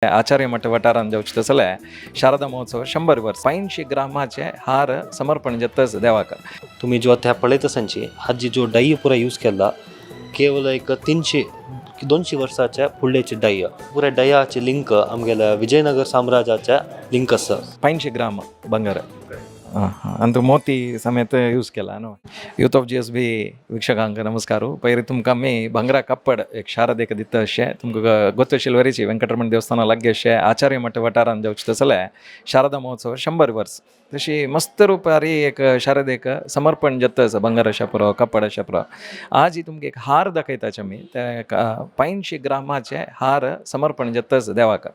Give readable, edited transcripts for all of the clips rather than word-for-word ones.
आचार्य मठ वाठारांत जावचें तसलें शारदा महोत्सव 100 वर्स 85 ग्रामाचे हार समर्पण जाता देवाक. तुम्ही जो त्या पळयत आसांची हाजी जो डाई पुरा यूज केला केवल एक 300-200 वर्साच्या फुडल्याची डाई पुऱ्या डयाची लिंक आमगेल्या विजयनगर साम्राज्याच्या लिंक आसा. 85 ग्राम ಬಂಗಾರ अंत मोती समेत यूज केला न्हू. यूथ ऑफ GSB वीक्षकांक नमस्कार. पयर तुमकां आमी भांगरा कप्पड एक शारदेक दिता अशें तुमकां गोत्तशिल वरीची वेंकटरमण देवस्थाना लागीं अशें आचार्य मठ वाठारांत जावचें तसलें शारदा महोत्सव 100 वर्स तशी मस्त रुपारी एक शारदेक समर्पण जाता आसा भांगर अशा पुरो कप्पड अशा पुरो. आज ही तुमकां एक हार दाखयताचे आमी ते 85 ग्रामाचे हार समर्पण जाता आसा देवाक.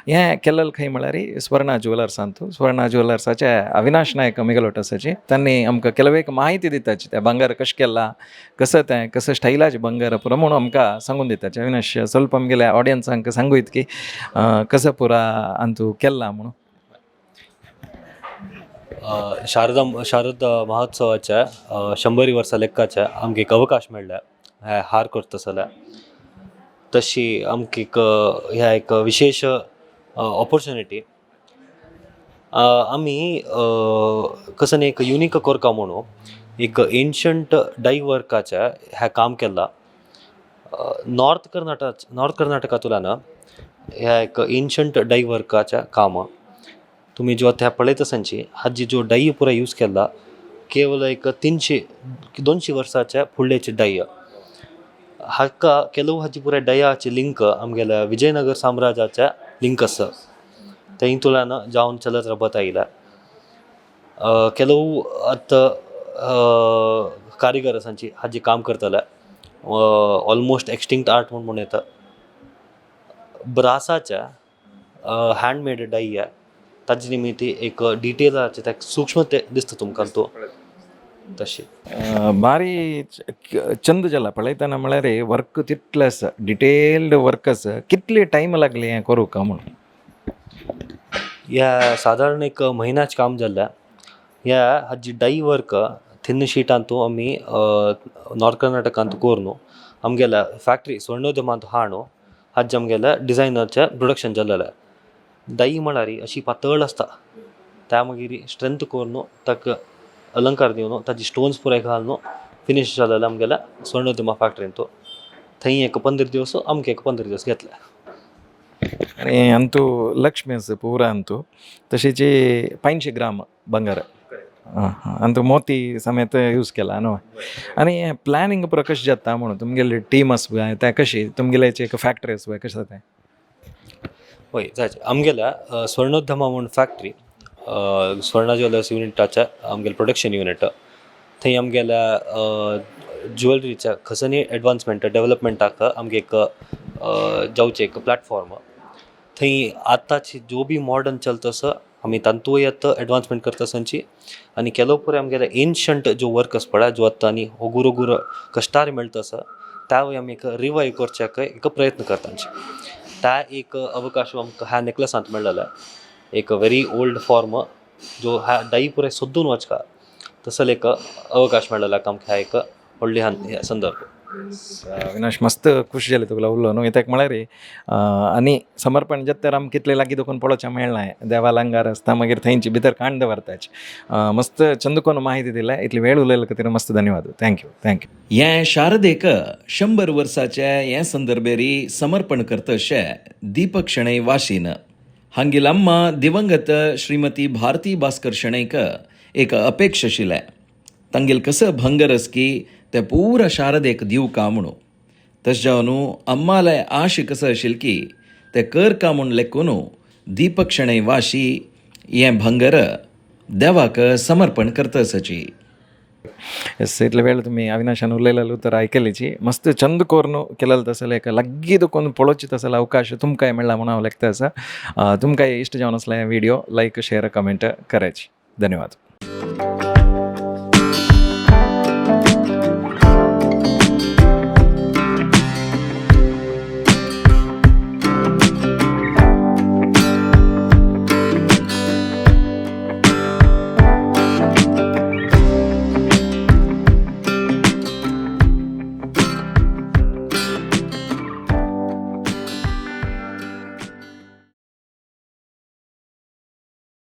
हें केल्लें खंय म्हळ्यार स्वर्णा ज्युवेलर्सांतू. स्वर्णा ज्युवेलर्साचे अविनाश नायक मिगलोट आसाची तांणी आमकां ಕೆಲವು एक माहिती दिताची तें भांगर कशें केलां कसं तें कसं स्टायलाचें भांगर पुरो म्हणून आमकां सांगून दिताचे. अविनाश ಸ್ವಲ್ಪ आमगेल्या ऑडियन्सांक सांगूत की कसं पुरा अंतू केलां म्हणून. शारदा शारद महोत्सवाच्या 100 वर्सां लेखाच्या आमकां एक अवकाश मेळ्ळा हे हार करता जाल्यार तशी आमकां एक ह्या एक विशेश ऑपॉर्च्युनिटी. आमी कसं एक युनीक कोरका म्हणून एक एन्शंट डाय वर्काच्या ह्या काम केलां. नॉर्थ कर्नाटकांतल्यान ह्या एक एन्शंट डाय वर्काच्या काम तुम्ही जो त्या पळयत आसांची हाजी जो डाई पुरा यूज केला केवल एक 300-200 वर्साच्या फुडल्याची डाई हाका ಕೆಲವು हाजी पुराय डयाची लिंक आमगेल्या विजयनगर साम्राज्याच्या लिंक आसा. थंयतल्यान जावन चलत राबत आयला. ಕೆಲವು आतां कारिगर आसांची हाजी काम करतले ऑलमोस्ट एक्सटिंक्ट आर्ट म्हूण म्हणूं येता. ब्रासाच्या हँडमेड डाई ताजे निमित्ती एक डिटेलाचे त्या सूक्ष्म ते दिसता तुमकां तो तशें. भारी चंद जाला पळयतना म्हळ्यार वर्क तितलें आसा डिटेल्ड वर्क आसा. कितले टायम लागले हें करूंक म्हणून? ह्या सादारण एक म्हयन्याच काम जाल्लें. ह्या हाजी डाई वर्क थिन्न शिटांतू आमी नॉर्थ कर्नाटकांत कोरून आमगेल्या फॅक्ट्री स्वर्णोद्यमांत हाणू हाजे आमगेल्या डिजायनरचें प्रोडक्शन जाल्लेलें. डाई म्हळ्यार अशी पातळ आसता त्या मागीर स्ट्रेंथ करून ताका अलंकार दिवन ताजी स्टोन्स पुराय घालून फिनीश जालेलें आमगेल्या स्वर्णोद्यमा फॅक्टरींतू. थंय एक 15 दिवस आमकां एक 15 दिवस घेतले. आनी अंतू लक्ष्मी आसा पुरा अंतू तशीच 85 ग्राम ಬಂಗಾರ अंतू मोती समेत यूज केला न्हू. आनी प्लॅनिंग पुरा कशें जाता म्हणून तुमगेली टीम आसा तें कशी तुमगेले एक फॅक्टरी आसा कशें जाता तें? हय जायचे आमगेल्या स्वर्णोद्यमा म्हूण फॅक्ट्री स्वर्णा ज्वेलर्स युनिटाच्या आमगेलें प्रोडक्शन युनिट थंय आमगेल्या ज्युवेलरीच्या खसनी एडवान्समेंट डेवलपमेंटाक आमगे एक जावचें एक प्लॅटफॉर्म. थंय आतांची जो बी मॉडर्न चलता आसा आमी तांतूय आतां एडवान्समेंट करता आसांची आनी केलो पुराय आमगेले एन्शंट जो वर्क आसा पळय जो आतां आनी ओगूर ओगूर कश्टार मेळटा आसा त्यावय आमी एक रिवायव करच्याक एक प्रयत्न करतांची. त्या एक अवकाश आमकां ह्या नेकलसांत मेळ्ळेलो एक व्हेरी ओल्ड फॉर्म जो ह्या डाई पुराय सोदून वचका तसले एक अवकाश मेळ्ळेलो आमकां ह्या एक व्हडली ह्या संदर्भ. अविनाश मस्त खुश जालें तुका उलोवन न्हू. कित्याक म्हळ्यार आनी समर्पण जाता तर आमकां कितले लागीं देखून पळोवचें मेळना देवा लांगार आसता मागीर थंयची भितर काण दवरताच. मस्त चंद कोन्न माहिती दिल्या. इतली वेळ उलयले खातीर मस्त धन्यवाद. Thank you thank you. हें शारदेक 100 वर्साचे हें संदर्भेरी समर्पण करतशे दीपक शणै वाशीन हांगेल अम्मा दिवंगत श्रीमती भारती भास्कर शणैक एक अपेक्षा आशिल्लें तांगेल कसं भंगर की ते पुरा शारदेक दिवका म्हणून. तशें जावन अम्माले आश कसं आशिल्ली की ते कर का म्हूण लेखून दीपक शणै वाशी हें भंगर देवाक समर्पण करतसची. एस इतले वेळ तुमी अविनाशान उलयलेलो तर आयकलीची मस्त चंद कोरून केलेलो तसले एक लागीं दुखून पळोवची तसलो अवकाश तुमकांय मेळ्ळा म्हणून हांव लेखता आसा. तुमकांय इश्ट जावन आसलें व्हिडियो लायक शेअर कमेंट करायची. धन्यवाद.